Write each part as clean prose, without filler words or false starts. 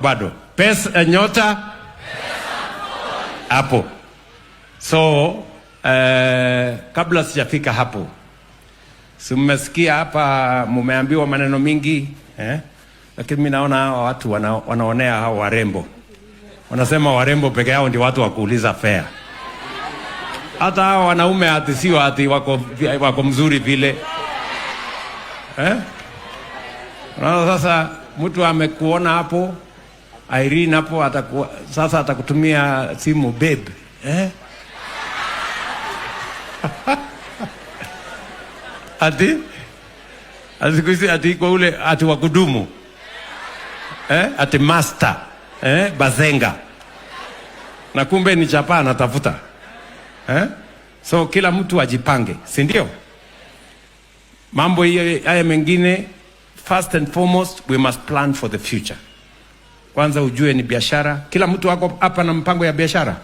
Bado pesa, nyota hapo. So kabla sijafika hapo, si mmesikia hapa, mumeambiwa maneno mingi, eh? Lakini mi naona hawa watu wanaonea hao warembo, wanasema warembo peke yao ndio watu wa kuuliza fare. Hata hawa wanaume ati sio ati wako mzuri vile, eh? Unaona sasa mtu amekuona hapo Irene hapo sasa atakutumia simu, "Babe," eh? Ati siku hizi ati kwa ule ati wa kudumu, eh? Ati master, eh? Bazenga, na kumbe ni chapaa anatafuta, eh? So kila mtu ajipange, si ndio? Mambo hiyo haya mengine, first and foremost we must plan for the future. Kwanza ujue ni biashara. Kila mtu ako hapa na mpango ya biashara.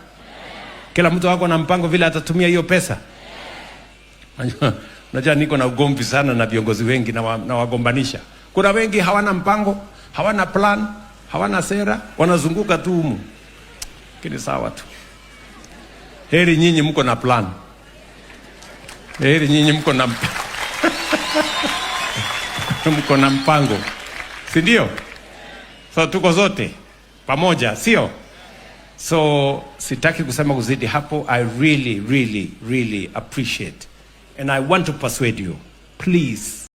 Kila mtu ako na mpango vile atatumia hiyo pesa. Unajua niko na ugomvi sana na viongozi wengi na wagombanisha. Kuna wengi hawana mpango, hawana plan, hawana sera, wanazunguka tu humu. Lakini sawa tu. Heri nyinyi mko na plan. Heri nyinyi mko na mpango, si ndio? So tuko zote pamoja, sio? So sitaki kusema kuzidi hapo. I really, really, really appreciate and I want to persuade you, please.